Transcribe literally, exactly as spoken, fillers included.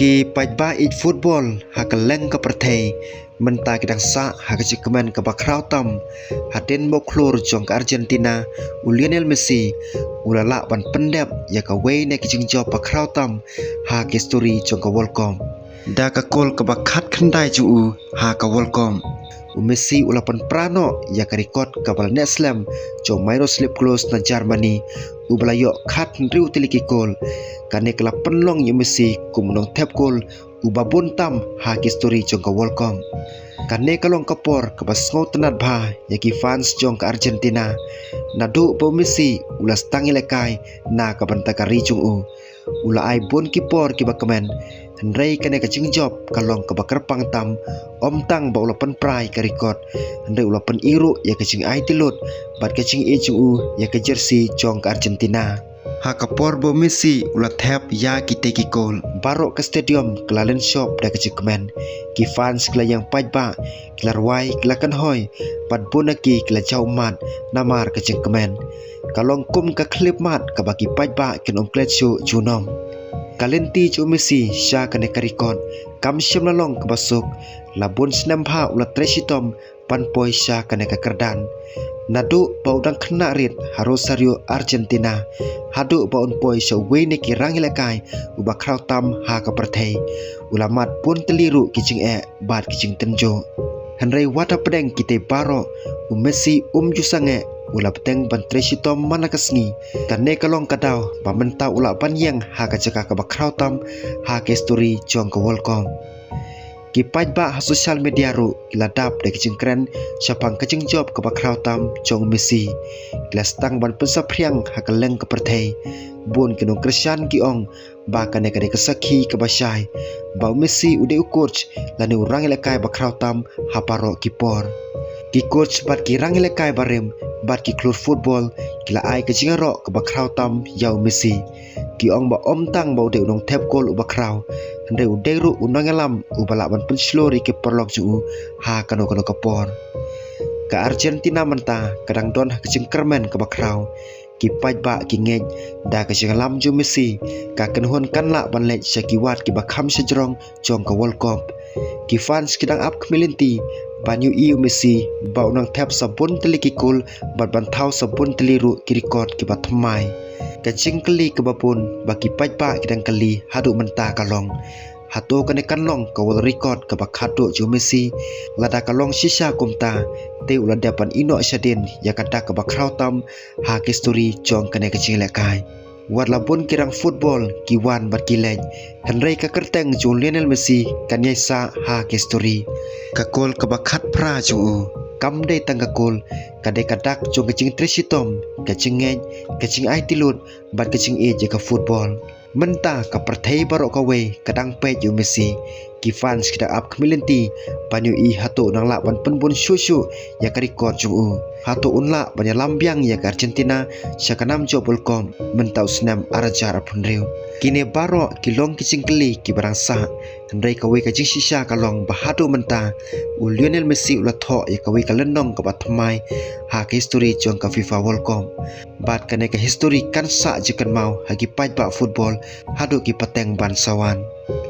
Ki paidbah ïeit football ha kylleng ka pyrthei mynta ki dang sah ha ka jingkmen kaba khraw tam. Hadien ba u khlur jong ka Argentina, u Lionel Messi, u la lah ban pyndep ïa kawei na ki jingjop ba khraw tam ha ka histori jong ka World Cup. Da ka kol kaba khatkhyndai jong u ha ka World Cup, u Messi u la pynpra noh ïa ka record kaba la neh slem jong u Miroslav Klose na Germany, uba la ïoh khathynriew tylli ki kol. Kane ka la pynlong ïa u Messi kum u nongthep kol uba bun tam ha ka histori jong ka World Cup. Kane ka long ka por kaba sngewtynnad bha ïa ki fans jong ka Argentina, naduh ba u Messi u la sdang ïalehkai na ka bynta ka ri jong u. U la ai bun ki por kiba kmen, hynrei kane ka jingjop ka long kaba kyrpang tam. Ym tang ba u la pynpra ïa ka record, hynrei u la pyni ruh ïa ka jingaiti lut bad ka jingïeit jong u ïa ka jersey jong ka Argentina. Ha ka por ba u Messi u la thep ïa kitei ki kol, baroh ka stadium ka la lynshop da ka jingkmen. Ki fans ki la ïeng paidbah, ki la rwai, ki la kynhoi, bad bun na ki ki la jaw ummat namar ka jingkmen. Ka long kum ka khyllipmat kaba ki paidbah kin ym klet shuh junom. Ka lynti jong u Messi sha kane ka record kam shym la long kaba suk. La bun snem bha u la trei shitom ban poi sha kane ka kyrdan. Naduh ba u dang khynnah rit ha Rosario, Argentina, haduh ba un poi sha uwei na ki rangïalehkai uba khraw tam ha ka pyrthei, u la mad bun tylli ruh ki jingeh bad ki jingtynjuh. Hynrei wat hapdeng kitei baroh, u Messi um ju sangeh, u la bteng ban trei shitom man la ka sngi. Kane ka long ka daw ba mynta u lah ban ïeng ha ka jaka kaba khraw tam ha ka histori jong ka World Cup. Ki paidbah ha social media ruh ki la dap da ki jingkren shaphang ka jingjop kaba khraw tam jong u Messi. Ki la sdang ban pynsaphriang ha kylleng ka pyrthei. Bun ki nongkyrshan ki ong ba kane ka dei ka sakhi kaba shai ba u Messi u dei u coach lane u rangïalehkai ba khraw tam ha baroh ki por. Ki coach bad ki rangïalehkai barim bad ki khlur football ki la ai ka jingïaroh kaba khraw tam ïa u Messi. Ki ong ba ym tang ba u dei u nongthep kol uba khraw, hynrei u dei ruh u nongïalam uba lah ban pynshlur ïa ki paralok jong u ha kano kano ka por. Ka Argentina mynta ka dang don ha ka jingkyrmen kaba khraw. Ki paidbah ki ngeit da ka jingïalam jong u Messi, ka kynhun kan lah ban leit sha ki wat kiba kham shajrong jong ka World Cup. Ki fans ki dang ap khmih lynti ban ïohi ïa u Messi ba un nang thep sa bun tylli ki kol bad ban thaw sa bun tylli ruh ki record kiba thymmai. Ka jingkylli kaba bun ba ki paidbah ki dang kylli haduh mynta ka long, hato kane kan long ka world record kaba khatduh jong u Messi? Lada ka long shisha kumta, te u la dep ban ïehnoh shadien ïa ka dak kaba khraw tam ha ka histori jong kane ka jingïalehkai. Wat la bun ki rang football ki wan bad ki leit, hynrei ka kyrteng jong u Lionel Messi kan ïai sah ha ka histori. Ka kol kaba khatphra jong u kam dei tang ka kol, ka dei ka dak jong ka jingtrei shitom, ka jingngeit, ka jingaiti lut bad ka jingïeit ïa ka football. Mynta ka pyrthei baroh kawei ka dang peit ïa u Messi. Ki fans ki dang ap khmih lynti ban ïohi hato un nang lah ban pynbun shuh shuh ïa ka record jong u. Hato un lah ban ïalam biang ïa ka Argentina sha ka nam jop World Cup mynta u snem ar hajar arphew hynriew. Kine baroh ki long ki jingkylli kiba dang sah. Hynrei kawei ka jingshisha ka long ba haduh mynta u Lionel Messi u la thoh ïa kawei ka lynnong kaba thymmai ha ka histori jong ka FIFA World Cup. Bad kane ka histori kan sah jingkynmaw ha ki paidbah football haduh ki pateng ban sa wan.